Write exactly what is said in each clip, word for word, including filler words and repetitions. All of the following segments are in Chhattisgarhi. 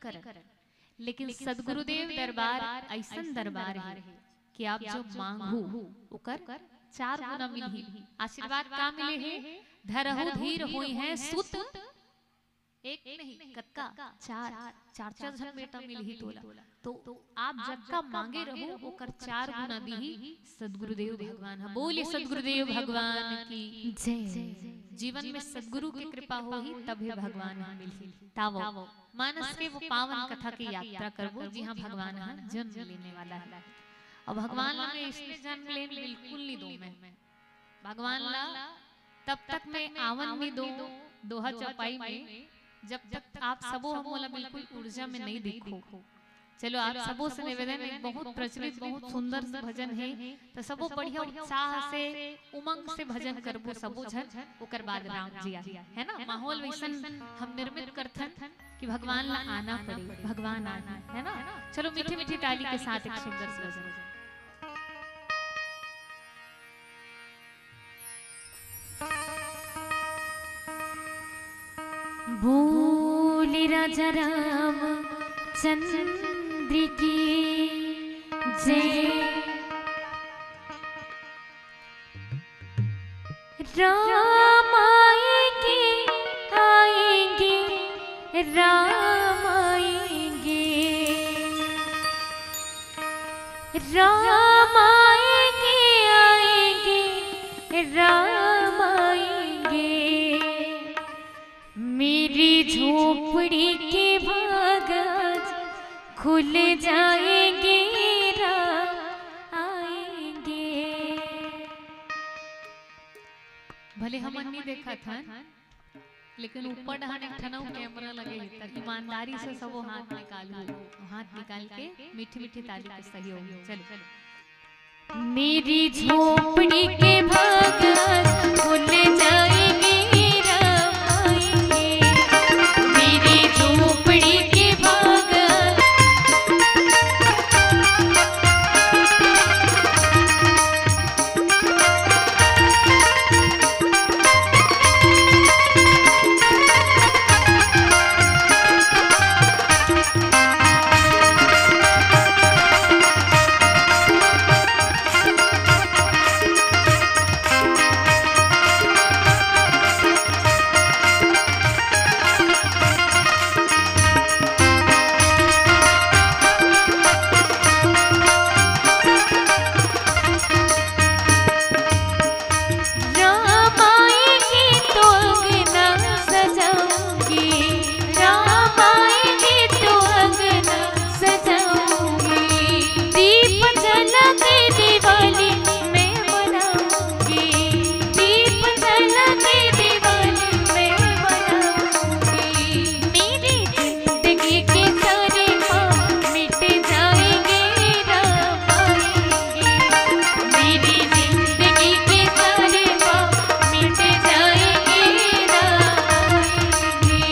करन। लेकिन सदगुरुदेव दरबार अइसन दरबार हे कि आप जो मांगहू, ओकर चार गुना मिलही। आशीर्वाद का मिले हे? धरहु धीर होइहैं सुत एक नहीं, कतका? चार, चार चार झन बेटा मिलही तोला। तो आप जतका मांगे रहू, ओकर चार गुना दीही सदगुरुदेव भगवान ह। बोलिए सदगुरुदेव भगवान की। जय। जीवन में सदगुरु के कृपा होही, तभे भगवान ह मिलही। तावो मानस के वो पावन कथा की यात्रा करबो, जिहां भगवान ह जन्म लेने वाला हे। अउ भगवान ला मैं इसने जन्म लेन बिल्कुल नहीं दो मैं। भगवान ला तब तक मैं आवन नहीं दो दोहा चौपाई में, जब तक आप सबो ह मोला बिल्कुल ऊर्जा में नहीं देखो। चलो, आप सबो से निवेदन, एक बहुत प्रचलित, बहुत सुंदर से भजन हे, तो सबो बढ़िया उत्साह से, उमंग से भजन करबो सबो झन, ओकर बाद राम जी आही, है ना? माहौल वैसन हम निर्मित करथन कि भगवान ला आना पड़े, भगवान आही, है ना? चलो, मीठी मीठी ताली के साथ एक सुंदर से भजन। बोल राजा रामचंद्र की जय। राम आएंगे, आएंगे, राम आएंगे। राम आएंगे, आएंगे, राम आएंगे। मेरी झोपड़ी के भाग आज खुल जाएंगे, राम आएंगे। भले हमन नहीं देखत हन, लेकिन ऊपर डहान एक ठन अउ कैमरा लगे हे, त ईमानदारी से सबो हाथ निकालू, हाथ निकाल के मीठी मीठी ताली के सहयोग। चलो। मेरी झोपड़ी के भाग खुल जाएंगे, राम आएंगे। मेरी झोपड़ी के भाग राम आएंगे तो अंगना सजाऊंगी, राम आएंगे तो अंगना सजाऊंगी। दीप जला के दिवाली मैं मनाऊंगी, दीप जला के दिवाली मैं मनाऊंगी। मेरी जिंदगी के सारे पाप मिट जाएंगे, राम आएंगे। मेरी जिंदगी के सारे पाप मिट जाएंगे, राम आएंगे।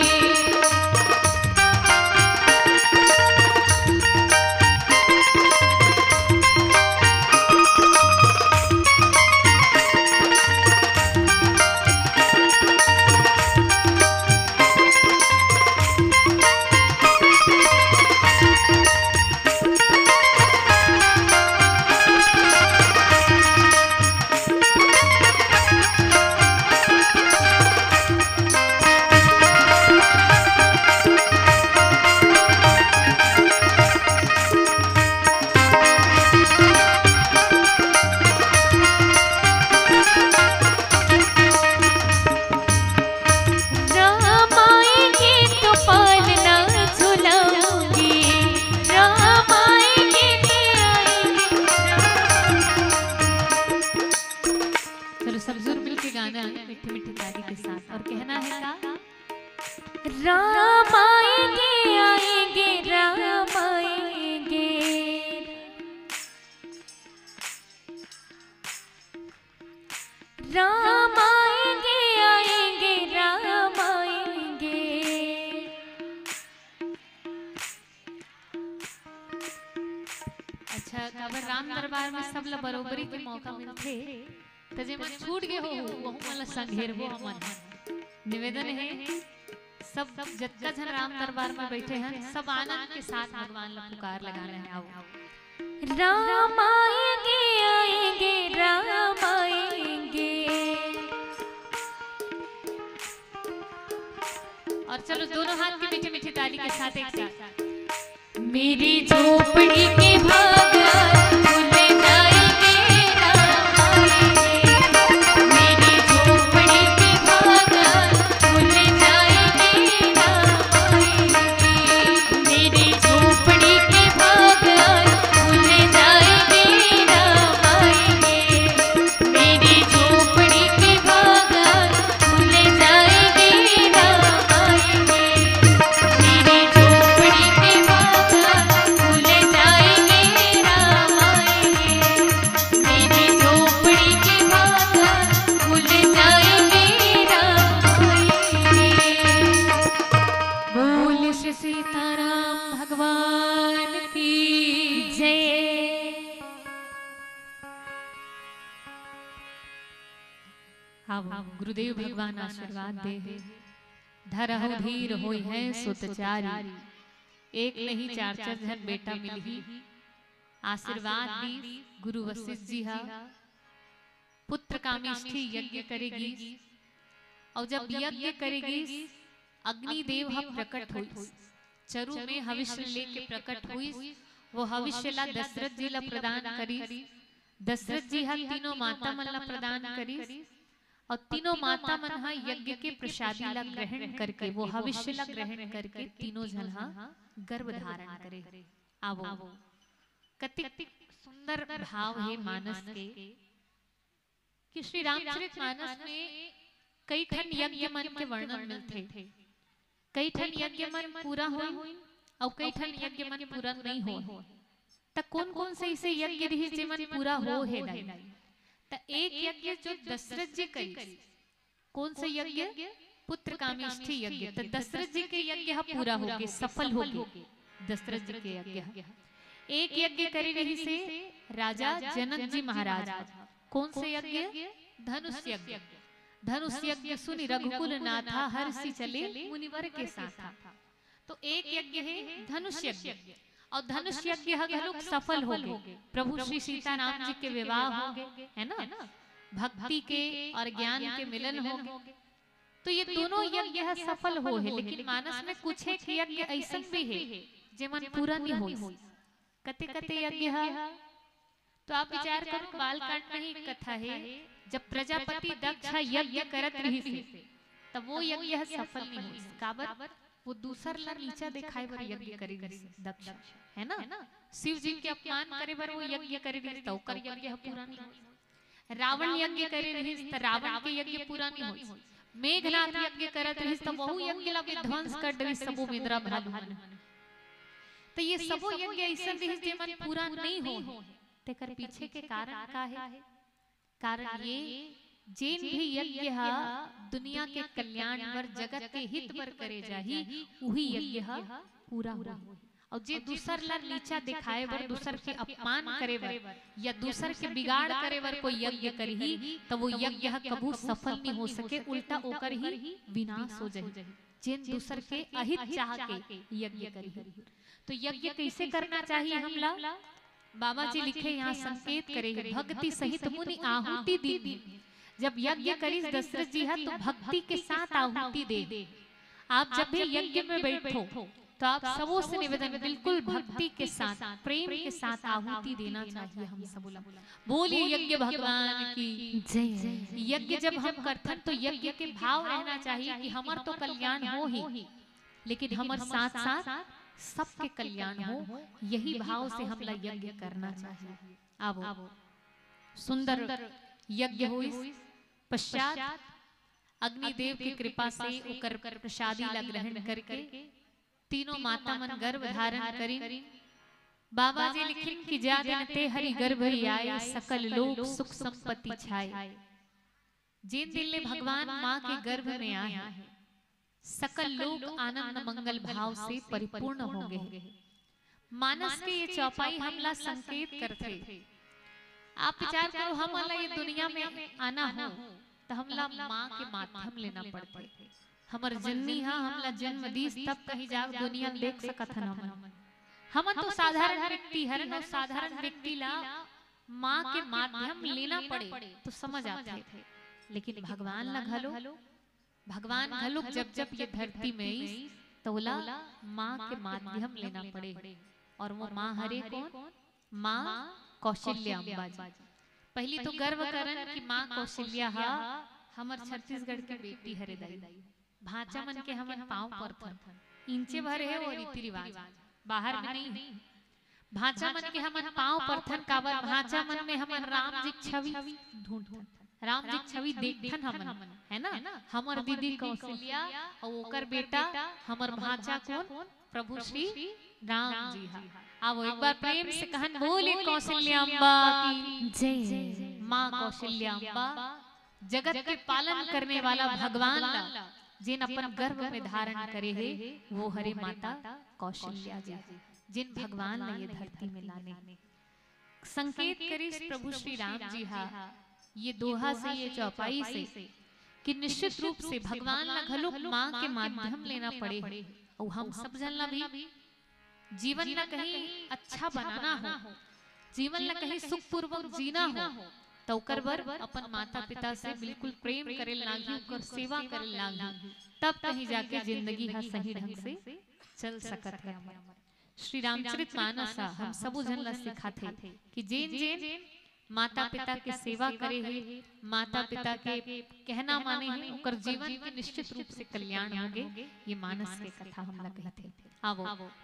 राम आएंगे तो पालना झुलाऊंगी, राम आएंगे तो आएंगे। चलो, सब जोर मिलके गाना है, मीठी मीठी ताली के साथ। और कहना है का? राम आएंगे, आएंगे, राम आएंगे। राम आएंगे, आएंगे, राम आएंगे। अच्छा, काबर राम दरबार में सब ला बरोबरी के मौका मिलथे, त जेमन छूट गे हो, वहू मन ला संघेरबो हमन। निवेदन हे, तब जतका झन राम दरबार में बैठे हन, सब आनंद के साथ भगवान ला पुकार लगाना है। आओ। राम आएंगे, आएंगे, राम आएंगे। और चलो, दोनों हाथ की मीठी मीठी ताली के साथ एक साथ। मेरी झोपड़ी के भाग खुल जाएंगे, राम आएंगे। मेरी झोपड़ी के भाग खुल जाएंगे, राम आएंगे। मेरी झोपड़ी के भाग खुल जाएंगे, राम आएंगे। मेरी झोपड़ी के भाग खुल जाएंगे, राम आएंगे। मेरी झोपड़ी के भाग खुल जाएंगे, राम आएंगे। मेरी झोपड़ी के भाग खुल जाएंगे, राम आएंगे। बोल श्री सीताराम भगवान की जय। हाँ, गुरुदेव भगवान आशीर्वाद दे हे। धरहु धीर होई है सुत चारी, एक नहीं चार चार झन बेटा मिलही। आशीर्वाद दी गुरु वशिष्ठ जी हा। पुत्र कामेष्ठी यज्ञ करे गीस, अउ जब यज्ञ करे गीस, अग्निदेव ह प्रकट होइस, चरु में हविष्य लेके प्रकट होइस। वो हविष्य ला दशरथ जी ला प्रदान करिस। दशरथ जी ह तीनों माता मन ला प्रदान करिस, अउ तीनों माता मन ह यज्ञ के प्रसादी ला ग्रहण करके, वो हविष्य ला ग्रहण करके तीनों झन ह गर्भ धारण करे। आवो, कतिक सुंदर भाव हे मानस के। कि श्री रामचरित मानस में कई ठन यज्ञ मन के वर्णन मिलथे। कई ठन यज्ञ मन पूरा होय अउ कई ठन यज्ञ मन पूरा नइ होय। त कोन कोन से ऐसे यज्ञ रिहिस जेमन पूरा हो हे दाई? त एक यज्ञ जो दशरथ जी करिस, कोन से यज्ञ? पुत्र कामेष्ठी यज्ञ। त दशरथ जी के यज्ञ ह पूरा होगे, सफल होगे दशरथ जी के यज्ञ ह। एक यज्ञ करे रिहिसे राजा जनक जी महाराज ह। कोन से यज्ञ? धनुष यज्ञ। धनुष यज्ञ सुनि रघुकुल नाथा हरषि चले मुनिवर के साथा। तो एक यज्ञ हे धनुष यज्ञ, अउ धनुष यज्ञ ह घलोक सफल होगे। प्रभु श्री सीताराम जी के विवाह होगे, है ना? भक्ति के अउ ज्ञान के मिलन होगे। तो ये दोनों यज्ञ ह सफल हो हे, लेकिन मानस में कुछ एक यज्ञ अइसन भी हे जेमन पूरा नइ होइस। कते कते यज्ञ ह, तो आप विचार करो, बालकांड में ही एक कथा हे, जब प्रजापति दक्ष ह यज्ञ करत रिहिस हे, तब वो यज्ञ ह सफल नइ होइस। काबर? वो दूसर ला नीचा देखाय बर यज्ञ करे रिहिस दक्ष, है ना? शिव जी के अपमान करे बर वो यज्ञ करे रिहिस, त ओकर यज्ञ ह पूरा नइ होइस। रावण यज्ञ करे रिहिस, त रावण के यज्ञ पूरा नइ होइस। मेघनाथ यज्ञ करत रिहिस, त वहू यज्ञ ला विध्वंस कर डरिस सबो बेंदरा भालू मन। त ये सबो यज्ञ अइसन रिहिस जेमन पूरा नइ होय। तेकर पीछे के कारण का हे? कारण ये, जेन भी यज्ञ ह दुनिया के कल्याण बर, जगत के हित बर करे जाही, उही यज्ञ ह पूरा होही। अउ जे दूसर ला नीचा दिखाए बर, दूसर के अपमान करे बर या दूसर के बिगाड़ करे बर कोई यज्ञ करही, त वो यज्ञ ह कभू सफल नइ हो सके, उल्टा ओकर ही विनाश हो जाही। जेन दूसर के अहित चाह के यज्ञ करही। तो यज्ञ कइसे करना चाहिए हमला? बाबा जी लिखे, यहाँ संकेत करे हे, भक्ति सहित मुनि आहुति दीन्ह। जब यज्ञ करिस दशरथ जी ह, तो भक्ति के साथ आहुति दे। आप जब भी यज्ञ में बैठो, तो आप सबों से निवेदन, बिल्कुल भक्ति के साथ, प्रेम के साथ आहुति देना चाहिए हम सबों ला। बोलिए यज्ञ भगवान की जय। यज्ञ जब हम करथन, तो यज्ञ के भाव रहना चाहिए कि हमर तो कल्याण हो ही, लेकिन हमर साथ साथ सबके कल्याण हो, यही भाव से हमला यज्ञ करना चाहिए। आवो, सुंदर यज्ञ होइस। पश्चात अग्निदेव की कृपा से ओकर प्रसादी ला ग्रहण करके तीनों माता मन गर्भ धारण करिन। बाबा जी लिखिन कि जा दिन ते हरि गर्भ आए, सकल लोक सुख संपत्ति छाए। जेन दिन ले भगवान माँ के गर्भ में आए, सकल लोक आनंद मंगल भाव से परिपूर्ण हो गए। मानस के ये चौपाई हमला संकेत करथे। आप विचार करो, हमन ला ये दुनिया में आना हो, त हमला माँ के माध्यम लेना पड़थे। हमर जननी ह हमला जन्म दीस, तब कहीं जाके दुनिया ल देख सकत हन हमन। हमन तो साधारण व्यक्ति हरन, अउ साधारण व्यक्ति ला माँ के माध्यम लेना पड़े तो समझ आथे, लेकिन भगवान ला घलो, भगवान घलो जब जब ये धरती में आइस, त ओला माँ के माध्यम लेना पड़े। और वो माँ हरे कोन? माँ कौशल्या अम्बा जी। पहली तो गर्व करन कि माँ कौशल्या हा हमर छत्तीसगढ़ के बेटी हरे दाई। भांचा मन के हमन पाँव परथन, इंचे भर हे वो रीति रिवाज, बाहर में नहीं हे। भांचा मन के हमन पाँव परथन, काबर भांचा मन में हमन राम जी के छवि ढूंढथन, राम जी के छवि देखथन हमन, है ना? हमर दीदी कौशल्या अउ ओकर बेटा हमर भांचा कोन? प्रभु श्री राम जी हा। आवो एक बार प्रेम से कहन, बोले कौशल्या अम्बा की जय। माँ कौशल्या अम्बा जगत के पालन करने वाला भगवान ला जिन अपन गर्भ में धारण करे हे, वो हरे माता कौशल्या जी, जिन भगवान ला ये धरती में लाने। संकेत करिस प्रभु श्री राम जी हा ये दोहा से, ये चौपाई से, कि निश्चित रूप से भगवान ला घलो माँ के माध्यम लेना पड़े हे। अउ हम सब झन ला भी जीवन ला कहीं अच्छा बनाना हो, जीवन ला कहीं सुखपूर्वक जीना हो, त ओकर बर अपन माता पिता से बिल्कुल प्रेम करे लागही, ओकर सेवा करे लागही, तब कहीं जाके जिंदगी हा सही ढंग से चल सकत हे हमर। श्री रामचरित मानस हा हम सबो झन ला सिखाथे कि जेन जेन माता पिता के सेवा करे हे, माता पिता के कहना माने हे, ओकर जीवन के निश्चित रूप से कल्याण होगे। ये मानस के कथा हमला कहिथे। आवो,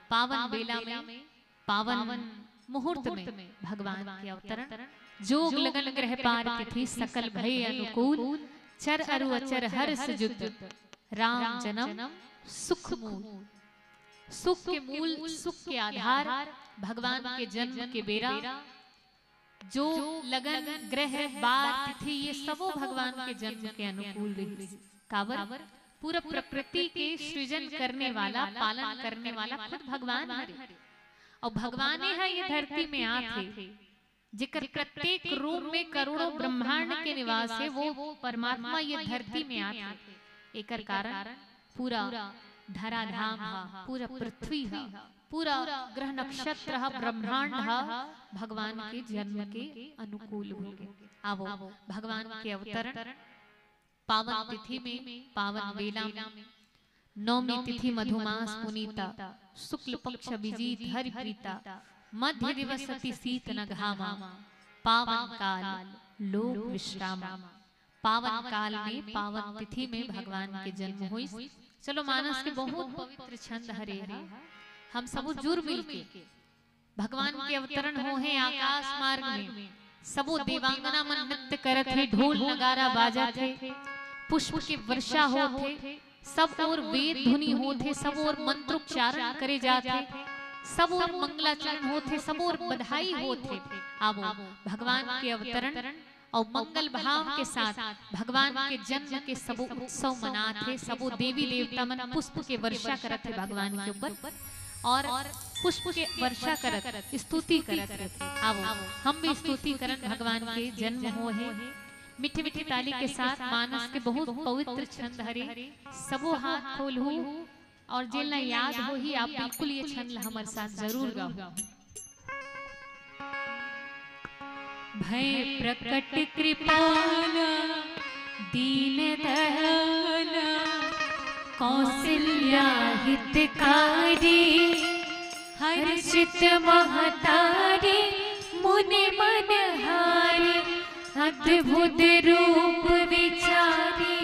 पावन बेला में, पावन मुहूर्त में भगवान के अवतरण। जोग लगन ग्रह पार तिथि, सकल भय अनुकूल, चर अरु अचर हर्ष जुत, राम जन्म सुख मूल। सुख के मूल, सुख के आधार भगवान के जन्म के बेरा, जो लगन ग्रह बार तिथि ये सबो भगवान के जन्म के अनुकूल रहिस। काबर? पूरा प्रकृति के सृजन करने वाला, पालन करने वाला खुद भगवान हरे। अउ भगवाने ह ये धरती में आथे, जेकर प्रत्येक रूम में करोड़ों ब्रह्मांड के निवास हे, वो परमात्मा ये धरती में आथे। एकर कारण पूरा धराधाम हा, पूरा पृथ्वी हा, पूरा ग्रह नक्षत्र हा, ब्रह्मांड हा भगवान के जन्म के अनुकूल होगे। आवो, भगवान के अवतरण पावन तिथि में, पावन बेला में, नवमी तिथि मधुमास पुनीता, शुक्ल पक्ष अभिजीत हरि प्रीता, मध्य दिवस अति शीत न घामा, पावन काल लोक विश्रामा। पावन काल में, पावन तिथि में भगवान के जन्म होइस। चलो, मानस के बहुत पवित्र छंद हरे हा, हम सबो जुर मिलके भगवान के अवतरण होहे आकाश मार्ग में, सबो देवांगना मन नृत्य करत हे, ढोल नगारा बाजत हे, पुष्प के वर्षा होत हे, सब ओर वेद ध्वनि होत हे, सब ओर मंत्रोच्चारण करे जात हे, सब ओर मंगलाचरण होत हे, सब ओर बधाई होत हे। आवो, भगवान के अवतरण अउ मंगल भाव के साथ भगवान के जन्म के सबो उत्सव मनात हे, सबो देवी देवता मन पुष्प के वर्षा करत हे भगवान के ऊपर, और पुष्प के वर्षा करत स्तुति करत हे। आवो, हम भी स्तुति करन भगवान के जन्म होहे। मीठे मीठे ताली के साथ मानस के बहुत पवित्र छंद हरे, सबो हाथ खोलहू और जेन ला याद होही, आप बिल्कुल ये छंद ला हमर साथ जरूर गाहू। भय प्रकट कृपाला दीन दयाला, कौशल्या हितकारी, हर्षित महतारी, मुनि मन हारी, अद्भुत रूप विचारी।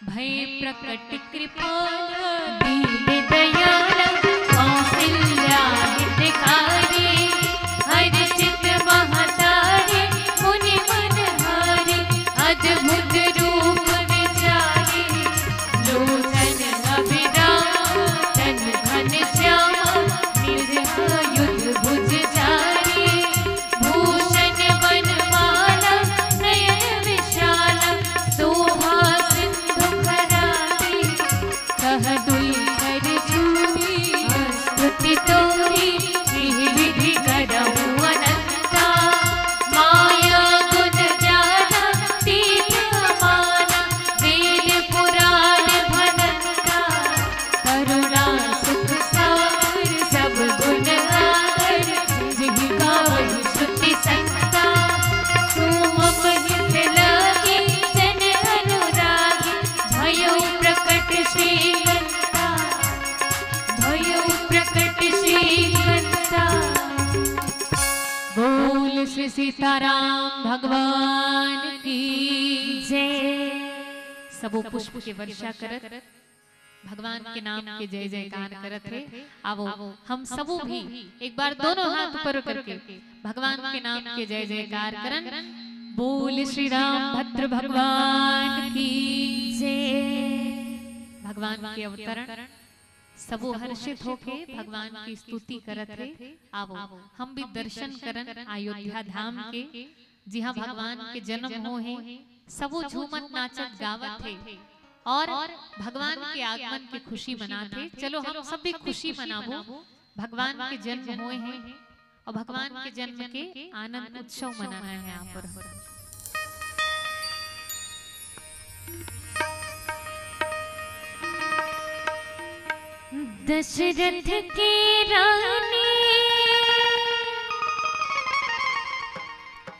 भय प्रकट कृपाला दीन दयाला, कौशल्या हितकारी, हर्षित महतारी, मुनि मन हारी, अद्भुत रूप विचारी। लोचन अभिराम तन घन श्याम, निज आयुध भुज चारी, भूषण वनमाला नयन विशाला, शोभा सिंधु खरारी। कह दुल सीताराम भगवान की जय। सबो पुष्प के वर्षा करत भगवान के नाम के जय जयकार करत हे। आवो, हम सबो भी एक बार दोनों हाथ ऊपर करके भगवान के नाम के जय जयकार करन। बोल श्री रामभद्र भगवान की जय। भगवान के अवतरण, सबो हर्षित होके भगवान की स्तुति करत हे। आवो, हम भी दर्शन करन अयोध्या धाम के, जिहाँ भगवान के जन्म होहे। सबो झूमत नाचत गावत हे और भगवान के आगमन के खुशी मनात हे। चलो, हम सब भी खुशी मनाबो। भगवान के जन्म होए हे और भगवान के जन्म के आनंद उत्सव मनाना हे आप और हम। दशरथ के रानी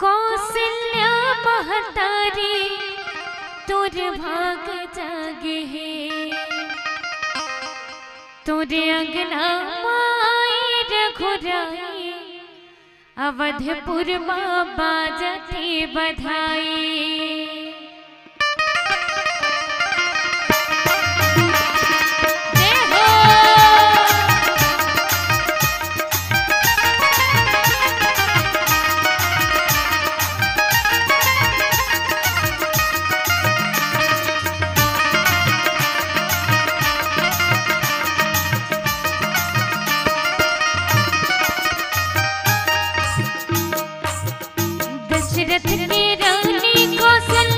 कौशल्या महतारी, तोर भाग जागे हे, तोरे अंगना माई रघुराई, अवधपुर मा बाजत हे बधाई। जय हो। दशरथ के रानी कौशल्या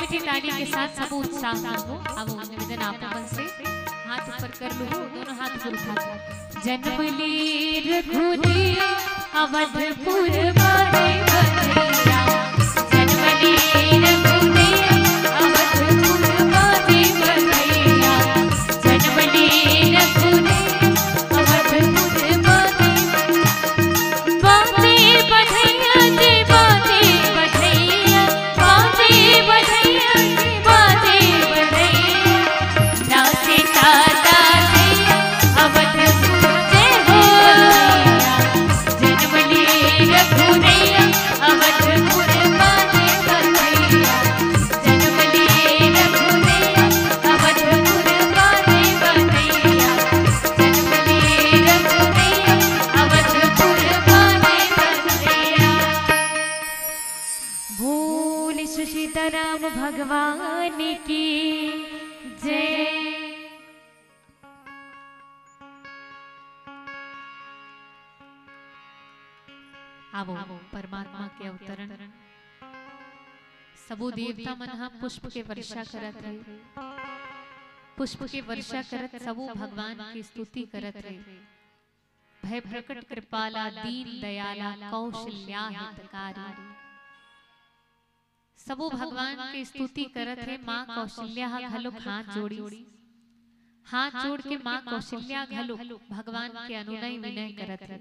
अच्छी ताली के साथ सब उत्साह हो। अब निवेदन आप मन से, हाथ ऊपर कर लूँ, दोनों हाथ ऊपर उठा लो। जन्म ले रघुरे अवधपुर बाजे बधैया, जन्म ले रघुरे अवधपुर बाजे बधैया, जन्म ले रघुरे अवधपुर बाजे, बाजे बधैया जी, बाजे बधैया, बाजे बधैया जी, बाजे बधैया। नाचे सादा सैया अवधपुर जय हो। जन्म ले रघुनैया अवधपुर बाजे बधैया। जन्म ले रघुनैया अवधपुर बाजे बधैया। जन्म ले रघुनैया अवधपुर बाजे बधैया। बोल श्री सीताराम भगवान की जय। आवो, परमात्मा के अवतरण। सबो देवता मन ह पुष्प के वर्षा करत हे। पुष्प के वर्षा करत सबो भगवान की स्तुति करत हे। भय प्रकट कृपाला दीन दयाला कौशल्या हितकारी। सबो भगवान के स्तुति करत हे। माँ कौशल्या ह घलोक हाथ जोड़ी, हाथ जोड़ के माँ कौशल्या घलोक भगवान के अनुनय विनय करत हे।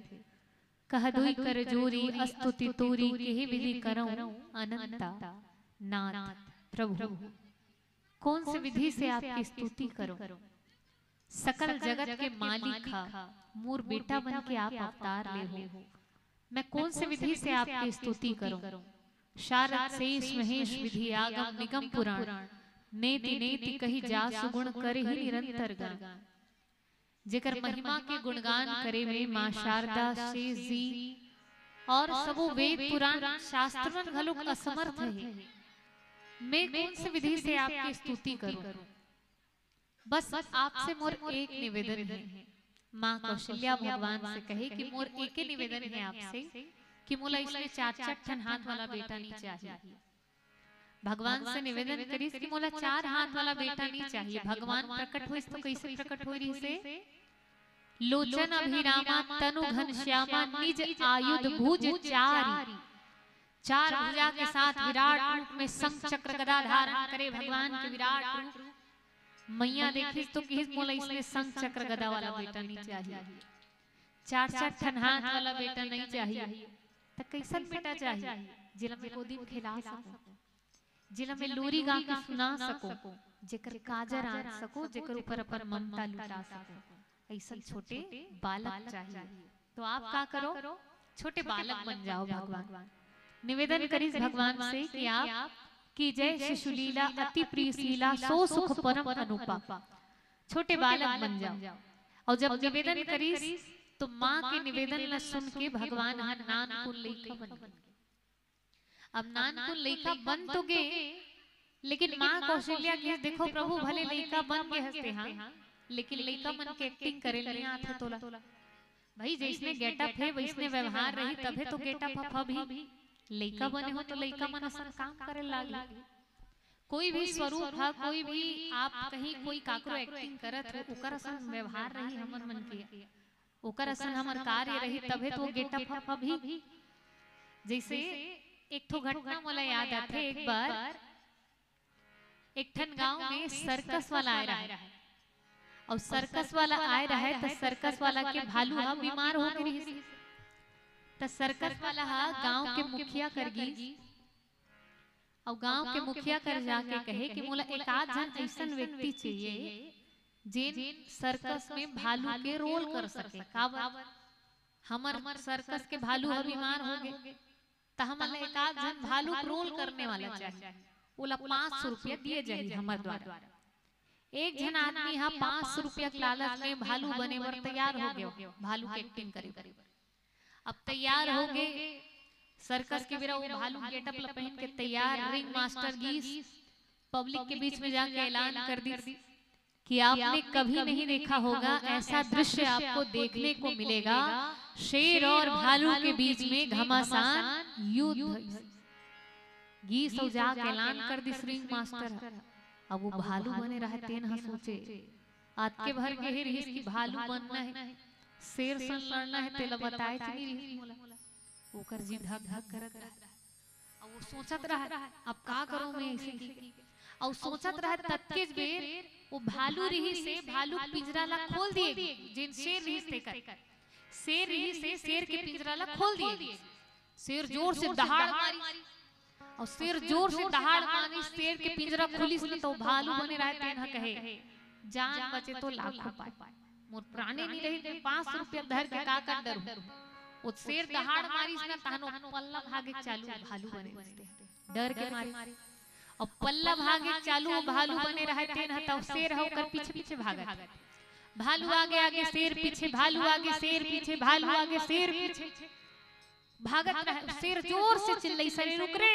कह दुई कर जोरी अस्तुति तोरी, केहे विधि करौं अनंता नाथ प्रभु। कौन से विधि से आपकी स्तुति करूं? सकल जगत के मालिक हा, मोर बेटा बन के आप अवतार ले हो, मैं कौन से विधि से आपकी स्तुति करूं? शारद शेष महेश विधि आगम निगम पुराण, नेति नेति कही जा सुगुण करही निरंतर गान। जेकर महिमा के गुणगान करे में माँ शारदा, शेष जी और सबो वेद पुराण शास्त्र मन घलोक असमर्थ हे, मैं कौन से विधि से आपकी स्तुति करूं? बस आपसे मोर एक निवेदन हे। माँ कौशल्या भगवान से कहे कि मोर एके निवेदन हे आपसे कि मोला इसने चार चार ठन हाथ वाला बेटा नहीं चाहिए। भगवान से निवेदन करिस कि मोला चार हाथ वाला बेटा नहीं चाहिए। भगवान प्रकट होइस तो कैसे प्रकट होई रहिसे? लोचन अभिरामा तनु घनश्यामा निज आयुध भुज चारी। चार भुजा के साथ विराट रूप में शंख चक्र गदा धारण करे भगवान के विराट रूप। मैया देखिस तो किहिस, मोला इसने शंख चक्र गदा वाला बेटा नहीं चाहिए, चार चार ठन हाथ वाला बेटा नहीं चाहिए। त कैसन बेटा चाहिए? जेला मैं गोदी में खेला सकूं, जेला मैं लोरी गा के सुना सकूं, जेकर काजर आंच सकूं, जेकर ऊपर अपन ममता लुटा सकूं, ऐसन छोटे बालक चाहिए। तो आप का करो, छोटे बालक बन जाओ। भगवान निवेदन करिस भगवान से कि आप की जय शिशुलीला अति प्रिय शीला सो सुख परम अनुपा, छोटे बालक बन जाओ। और जब निवेदन करिस तो माँ के निवेदन ला सुन के भगवान ह नानकुन लइका बन गे। अब नानकुन लइका बन तो गे, लेकिन माँ कौशल्या के देखो प्रभु भले लइका बन गे हस तेहा, लेकिन लइका मन के एक्टिंग करे ल नहीं आथे तोला। भाई जैसने गेटअप हे वैसने व्यवहार रही तभे तो गेटअप ह फबही। लइका बने हो तो लइका मन असन काम करे लागही। कोई भी स्वरूप ह, कोई भी आप कहीं कोई काकरो एक्टिंग करत हो ओकर असन व्यवहार रही हमर मन के, ओकर असन हमर कार्य रही तभे तो गेटअप ह फबही। जैसे एक ठो घटना मोला याद आथे, एक बार एक ठन गांव में सर्कस वाला आए रहे, और सर्कस वाला आए रहे त सर्कस वाला के भालू ह बीमार हो गे रिहिस। त सर्कस वाला ह गांव के मुखिया कर गिस, और गांव के मुखिया कर जाके कहे कि मोला एक आध झन ऐसन व्यक्ति चाहिए जेन सर्कस में भालू के रोल कर सके। काबर हमर सर्कस के भालू ह बीमार हो गे, त हमन ला एक आध झन भालू के रोल करने वाला चाहिए। ओला पाँच सौ रुपया दिए जाही हमर द्वारा। एक झन आदमी ह पाँच सौ रुपया के लालच में भालू बने बर तैयार हो गे, भालू के एक्टिंग करे बर। अब तैयार हो गे, सर्कस के बेरा वो भालू गेटअप ला पहन के तैयार, रिंग मास्टर गिस, पब्लिक के बीच में जाके ऐलान कर दिस कि आपने कभी नहीं देखा होगा, ऐसा दृश्य आपको देखने को मिलेगा, शेर और भालू के बीच में घमासान युद्ध। गीस अउ जाके ऐलान कर दिस रिंग मास्टर ह। अब वो भालू बने रहय तेन ह सोचे, अतके भर के हे रिहिस कि भालू बनना हे, शेर संग लड़ना हे, तेला बताए च नइ रिहिस मोला। ओकर जी धक धक करत रहय। अब वो सोचत रहय, अब का करूं मैं ऐसे की? अउ सोचत रहय ततकेच बेर वो भालू रिहिस हे, भालू के पिंजरा ला खोल दिए, जेन शेर रिहिस तेकर। शेर रिहिस हे, शेर के पिंजरा ला खोल दिए। शेर जोर से दहाड़ मारिस। अउ शेर जोर से दहाड़ मारिस, शेर के पिंजरा खुलिस न, त भालू बने रहय तेन ह कहे, "जान बचे तो लाखों पाए, मोर प्राणे नइ रही, मैं पांच सौ रुपया धर के का कर डरूं?" ओ शेर दहाड़ मारिस न, तहान ओ पल्ला भागे चालू, भालू बने रहय तेन ह, डर के मारे। अउ पल्ला भागे चालू, भालू बने रहय तेन ह, त शेर ह ओकर पीछे पीछे भागत। भालू आगे आगे, शेर पीछे, भालू आगे, शेर पीछे, भालू आगे, शेर पीछे। भागत रहय, शेर जोर से चिल्लाइस, "अरे रुक रे,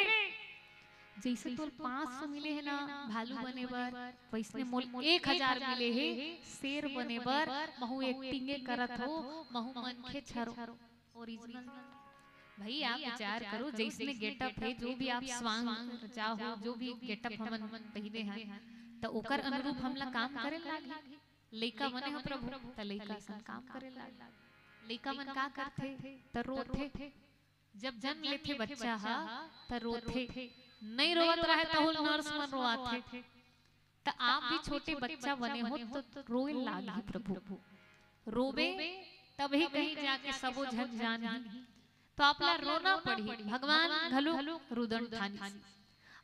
जइसे तोला पांच सौ मिले हे ना भालू बने बर, वइसने मोला एक हजार मिले हे शेर बने बर। महूं acting करत हों, महूं मनखे हरों, original।" भाई, आप विचार करो, जइसने getup हे, जो भी आप स्वांग रचा हो, जो भी getup हमन पहिरे हन, त ओकर अनुरूप हमला काम करे लागही। लइका बने हो प्रभु, त लइका असन काम करे लागही। लइका मन का करथे? त रोथे। जब जन्म लेथे बच्चा ह, त रोथे। नइ रोवत रहय, तहू ल nurse मन रोवाथे। त आप भी छोटे बच्चा बने हो, त रोए लागही प्रभु। रोबे, तभी कहीं जाके सबो झन जानही। त आपला रोना पड़ही। भगवान घलो रुदन ठानिस।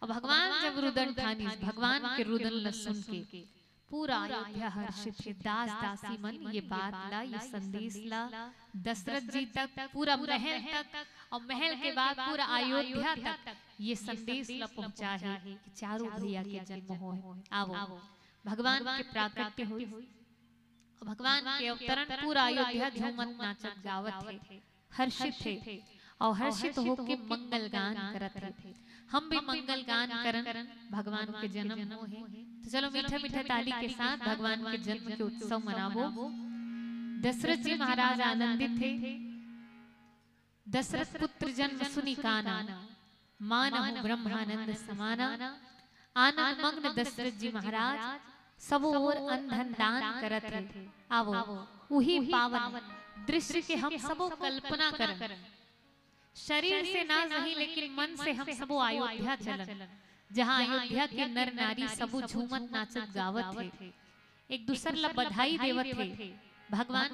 अब भगवान जब रुदन ठानिस, भगवान के रुदन ल सुन के पूरा अयोध्या हर्षित हे। दास दासी मन ये बात ला, ये संदेश ला दशरथ जी तक, पूरा महल तक, अउ महल के बाद पूरा अयोध्या तक ये संदेश ला पहुंचा हे कि चारों भैया के जन्म होय। आवो, भगवान के प्राकट्य होइस, भगवान के अवतरण, पूरा अयोध्या झूमत नाचत गावत हे, हर्षित हे, अउ हर्षित होके मंगल गान करत हे। हम भी मंगल गान करन, भगवान के जन्म होय हे। त चलो, मीठा मीठा ताली के साथ भगवान के जन्म के उत्सव मनाबो। दशरथ जी महाराज आनंदित हे। दशरथ पुत्र जन्म सुनि काना, मानहु ब्रह्मानंद समाना। आनंद मग्न दशरथ जी महाराज, सबो ओर अन्न धन दान करत हे। आवो, उही पावन दृश्य के हम सबो कल्पना करन। शरीर से ना सही, लेकिन मन से हम सबो अयोध्या चलन, जहाँ अयोध्या के नर नारी सबो झूमत नाचत गावत हे। एक दूसर ला बधाई देवत हे, भगवान